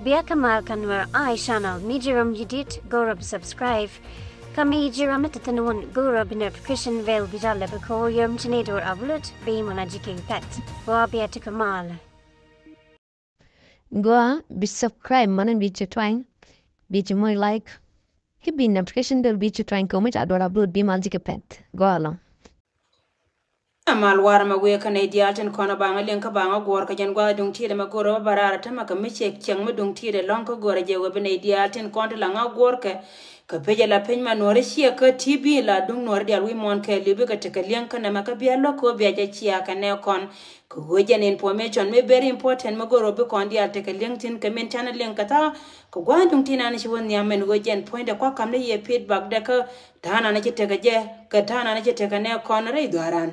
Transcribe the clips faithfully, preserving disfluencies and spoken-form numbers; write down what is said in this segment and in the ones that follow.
Bia kä mal kä Nuer Eye Channel, mi ji̱ ram ji̱ dit, go̱rä bi subscribe. Kä mi ji̱ ram mi te thi̱n wun, go̱rä bi notification bell bi jal lɛ bi ko̱r yom ci ni dor upload, bi mɔna ji̱ ki̱n pɛt. Gua bia ti kä mal. Gua bi subscribe, mɔna bi ci twany, bi ci moc like. Ki bi notification bell bi ci twany kɛ mi ca dor upload bi mal ji̱ ki̱n pɛt. Gua lɔ. Amal warɛ mɛ wëë kä nɛy diaal tin kɔn a baŋä liŋ kä baŋä guɔ̱ɔ̱r kɛ jɛn gua̱a̱th duŋ ti̱i̱dɛ mɛ go̱rä bä bä raar a tämɛ kɛ mi ciɛ ciɛŋ mi duŋ ti̱i̱dɛ lɔ̱ŋ kä go̱rä jɛ wee bi nɛy diaal tin kɔn ti la ŋa guɔ̱ɔ̱r kɛ. Kɛ pec a la peny ma nuɔ̱ɔ̱ri ciɛ kä T B la duŋ nuɔ̱ɔ̱ri diaal wi̱i̱ muɔ̱ɔ̱n kɛ li̱pi kɛ tekɛ liɛŋ kä nɛmɛ kä bia luäk kɛ wä bia jɛ cia kɛ nɛ kɔn. Kɛ ɣöö jɛn information mi very important mi go̱rä bi kɔn diaal tekɛ liɛŋ tin kɛ min canɛ liŋ kɛ tha̱a̱. Kɛ gua̱a̱th duŋ ti̱i̱dɛ nan ci wä nhiam min ɣöö jɛn puɔ̱nydɛ kua̱ ka̱m ni yɛ feedback dɛ kä ta̱a̱ nan ci tekɛ jɛ kɛ ta̱a̱ nan ci tekɛ nɛ kɔn rɛy dhua̱ran.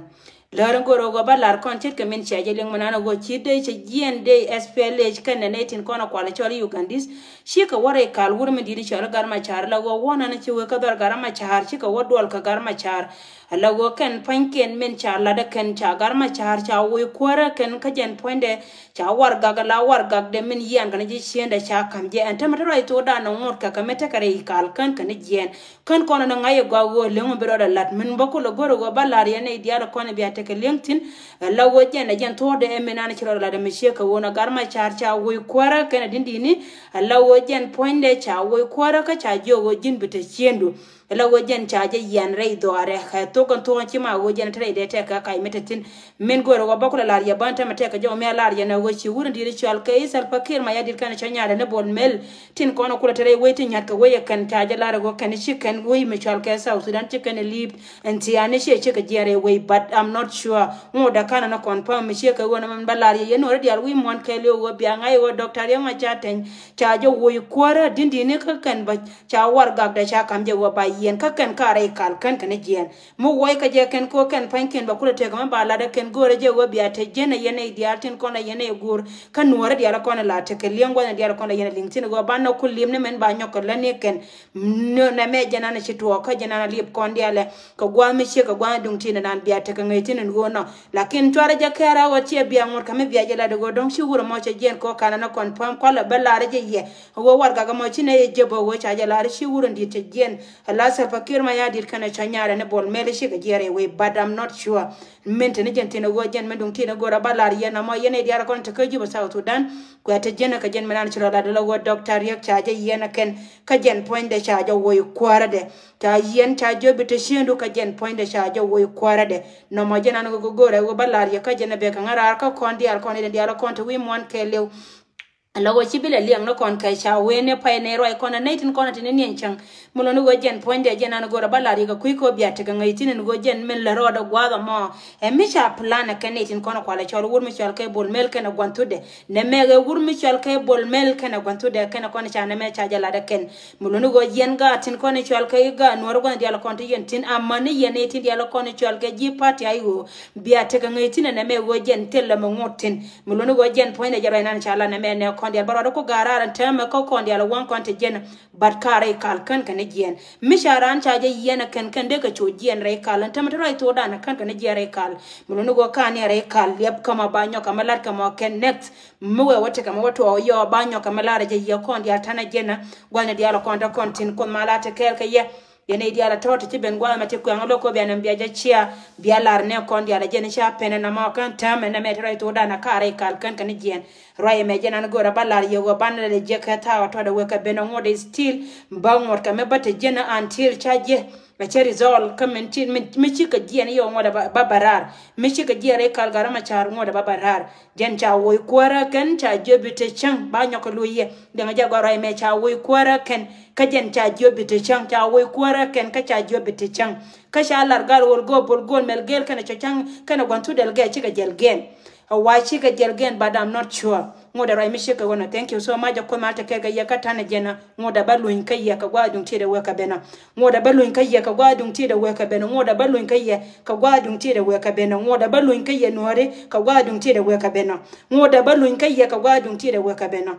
Lär in go̱r ɣöö ba lar kɔn ce̱tkɛ min cia jɛ liŋ mi nan ɣöö ci dee cɛ jiɛn dee S P L A kɛnɛ nɛy tin kɔn a kual cɔl Ugandis. Cikɛ wä rɛy kal wur min di̱t cɔl Gar Macar la ɣöö wä nan ci wee kä dhɔr Gar Macar cikɛ wä duɔl kɛ Gar Macar. Ala ɣöö kɛn pa̱nykiɛn min ca lat ɛ kɛn ca Gar Macar ca woc kuäärä kɛn kä jɛn puɔ̱nydɛ ca warɛgak ala warɛgakdɛ min yian kɛn ji̱ ciëndɛ ca ka̱m jɛ ɛn tämɛ te ruac thokdan ɛ ŋot kɛ kɛ mi tekɛ rɛy kal kän kɛn jiɛn. Kän kɔn ni ŋa̱c ɛ gɔaa ɣöö leŋ mi bi rɔɔdɛ lat min bä kulɛ go̱r ɛ ɣöö ba la̱r yɛn nɛy diaal kɔn ɛ bia tekɛ li̱eŋ thi̱n. Ɛ la ɣöö jɛn ɛ jɛn thuɔ̱ɔ̱dɛ ɛ min an ci rɔɔdɛ lat ɛ mi ciek kɛ ɣöö nɛ Gar Macar ca woc kuäärä kɛn ɛ di̱n di̱ni. Ɛ la ɣöö jɛn puɔ̱nydɛ ca woc kuäärä kä ca jiök ɣöö ji̱n bi te ciëndu. Ɛ la ɣöö jɛn ca jɛ yian rɛy dhɔaarɛ kɛ thok kɛn thok ci ma ɣöö jɛn te rɛy dee tɛk kɛ kac mi te thi̱n. Min go̱o̱rɛ ɣöö bä kulɛ la̱r yɛ bän tämɛ tɛk kɛ jɔw mi a la̱r yɛ nɛ ɣöö ci wur in di̱t cɔal kɛ i̱ Salva Kiir Mayardit kɛn cä nya̱a̱dɛ ni Bol Mel. Tin kɔn kulɛ te rɛy wec ti nya̱t kɛ wec ɛ kɛn ca jɛ la̱r ɛ ɣöö kɛn ci kɛn wec mi cɔal kɛ South Sudan ci kɛn ɛ li̱i̱p. Ɛn thiaani ciɛ cikɛ jiɛn rɛy wec, but I'm not sure. Ŋot ɛ ka̱n ɛn ɛ confirm mi ciɛ kɛ ɣöö nɛ mɛn bä la̱r yɛ yɛn wur in diaal wi̱i̱ muɔ̱ɔ̱n kɛɛliw ɣöö bia ŋa̱c ɛ ɣöö Doctor Riek Machar Teny ca jɛ woc kuäärä di̱n di̱ni kä kɛn bä ca warɛgakdɛ ca ka̱m jɛ ɣöö ba yiɛn kä kɛn ka rɛy kal kän kɛn jiɛn. Mi wuɔc kä jɛ kɛn ko kɛn pa̱nykiɛn ba kulɛ tëk mɛ ba latdä kɛn go̱o̱rä jɛ ɣöö bia te jiɛn ɛ yɛn ɛ diaal tin kɔn ɛ yɛn ɛ go̱o̱r. Kä nuɔ̱ɔ̱rä diaal kɔn ɛ la tekɛ li̱eŋ gua̱thni diaal kɔn ɛ yɛn ɛ li̱ŋ thi̱n ɣöö ba nɔ ku li̱em ni mɛn ba nyɔk kɛ lät ni kɛn. Nɛ mɛ jɛn an ɛ ci tuɔɔk kä jɛn an ɛ liep kɔn diaal ɛ kɛ gua̱a̱th mi ciek kɛ gua̱a̱th duŋ tin ɛ nan bia tekɛ ŋäc thi̱n ɛn ɣöö nɔ. Lakin cuarɛ jɛ kɛɛr a ɣöö ciɛ bia ŋot kä mi bia jɛ latdä ɣöö dɔ̱ŋ ci wurɛ mɔ cɛ jiɛn kɔ kan an ɛ kɔn päm kualɛ bä laarä jɛ yɛ. Ɣöö warɛgak ɛmɔ ci nɛ yɛ jep ɣöö ca jɛ la̱r ci wur in di̱t cɛ jiɛn. Ɛ la Salva Kiir Mayardit kɛnɛ cɔ̱ nyarɛ ni Bol Mel cikɛ jiɛɛr ɛ wec, but I'm not sure. Min te ni jɛn thi̱n ɛ ɣöö jɛn min duŋ thi̱n ɛ go̱o̱r ɛ ba la̱r yɛn ɛmɔ yɛn ɛ diaal kɔn te kä Juba South Sudan. Kuɛ te jiɛn ɛ kɛ jɛn min an ci rɔ la̱r dee la ɣöö Doctor Riek ca jɛ yiɛn ɛ kɛn kä jɛn puɔ̱nydɛ ca jɛ woc kuäärä dɛ. Ca yiɛn ca jɛ bi te ciëndu kä jɛn puɔ̱nydɛ ca jɛ woc kuäärä dɛ. Nɔmɔ jɛn an ɣöö go̱o̱r ɛ ɣöö ba la̱r yɛ kä jɛn ɛ bɛ kɛ ŋäraar kä kɔn diaal kɔn ɛ diaal kɔn te wi̱i̱ muɔ̱ɔ̱n kɛɛliw. Ala ɣöö ci bi lɛ liɛŋ ni kɔn kɛ ca wen ni pay ni ruac kɔn a nɛy tin kɔn a tin ni niɛn cäŋ. Mi luni ɣöö jɛn puɔ̱nydɛ jɛn an go̱rɛ ba lar yɛ kɛ kui̱ kɛ ɣöö bia tekɛ ŋäc thi̱n ɛn ɣöö jɛn min lɛ rɔɔdɛ gua̱a̱th ɛmɔ. Ɛ mi ca plan ɛ kɛn nɛy tin kɔn a kualɛ cɔl wur mi cɔl kɛ Bol Mel kɛnɛ gua̱n thutdɛ. Nɛ mɛk ɛ wur mi cɔl kɛ Bol Mel kɛnɛ gua̱n thutdɛ kɛnɛ kɔn ca nɛ mɛ ca jɛ lat ɛ kɛn. Mi luni ɣöö yɛn gaat tin kɔn i̱ cɔal kɛ i̱ gaat nuɔ̱ɔ̱ri gua̱n diaal kɔn ti yɛn tin amäni yɛn i̱ tin diaal kɔn i̱ cɔal kɛ ji̱ party a i̱ ɣöö bia tekɛ ŋäc thi̱n ɛnɛ mɛ ɣöö jɛn thil lɛ mi ŋot thi̱n. Mi luɔ̱ni ɣöö jɛn puɔ̱nydɛ jɛ ruac nan ca la nɛmɛ nɛ kɔn diaal bä ruɔ̱t ku ga̱a̱r raar ɛn täämɛ kä kɔn diaal waŋ kɔn ti jɛn. But ka rɛy kal kän kɛn i̱ jiɛn mi ca raan ca jɛ yiɛn ɛ kɛn kɛn dee kɛ cu jiɛn rɛy kal ɛn täämɛ ti ruac thokdan ɛ kän kɛn i̱ jiɛn rɛy kal. Mi luɔ̱ni ɣöö ka ni rɛy kal liɛp kä mɔ ba nyɔk kä mɛ lat kä mɔ kɛn next. Mi wee wä tekɛ mi wä tuɔɔk yɔɔ ba nyɔk kɛ mi lar jɛ yɛ kɔn diaal tanɛ jɛnä. Gua̱thni diaal kɔn te kɔn tin Kuoth ma la te kɛɛl kɛ yɛ. Yɛn i̱ diaal a tɔ̱ ti ci ben gua̱a̱th mɛ ti kuɛŋ lo̱k kɔ bia nɛm bia jɛ cia. Bia lar nɛ kɔn diaal a jɛn ca pɛn ɛn amɔ kɛn täämɛ nɛmɛ ti ruac thokdan a ka rɛy kal kän kɛn jiɛn. Ruac ɛmɛ jɛn an go̱o̱r a ba lar yɛ ɣöö ban lɛ jɛ kɛ thaak a tɔ̱ dɛ wek kɛ ben a ŋot i̱ still. Ba ŋot kɛ mi ba te jɛn an till ca jɛ. Bɛ cɛ result kä min ci, min, mi cikɛ jiɛn i̱ ɣöö ŋuɔ̱t ɛ ba, ba, ba raar. Mi cikɛ jiɛn rɛy kal Gat Macar ŋuɔ̱t ɛ ba, ba raar. Jɛn ca woc kuäärä kɛn ca jiöp bi te cäŋ ba nyɔk kɛ luɔ̱c yɛ. Liɛŋɛ jɛ gɔaa ruac mɛ ca woc kuäärä kɛn kä jɛn ca jiöp bi te cäŋ ca woc kuäärä kɛn kä ca jiöp bi te cäŋ. Kä ca lar gal ɣöl go̱o̱p bol go̱o̱l mɛl gel kɛnɛ cɔ cäŋ kɛnɛ gua̱n thut dɛl gɛɛ cikɛ jɛl gɛn. A wa cikɛ jɛl gɛn, but I'm not sure. Ŋot ɛ ruac mi cikɛ ɣöö nɔ, thank you so much. A Kuoth mal te kɛɛl kɛ yɛ kä ta̱nɛ jɛn a ŋot ɛ ba luny kä yɛ kɛ gua̱a̱th duŋ tiet ɛ wek kɛ ben a. Ŋot ɛ ba luny kä yɛ kɛ gua̱a̱th duŋ tiet ɛ wek kɛ ben a. Ŋot ɛ ba luny kä yɛ kɛ gua̱a̱th duŋ tiet ɛ wek kɛ ben a. Ŋot ɛ ba luny kä yɛ nuɔ̱ɔ̱ri kɛ gua̱a̱th duŋ tiet ɛ wek kɛ ben a. Ŋot ɛ ba luny kä yɛ kɛ gua̱a̱th duŋ tiet ɛ wek kɛ ben a.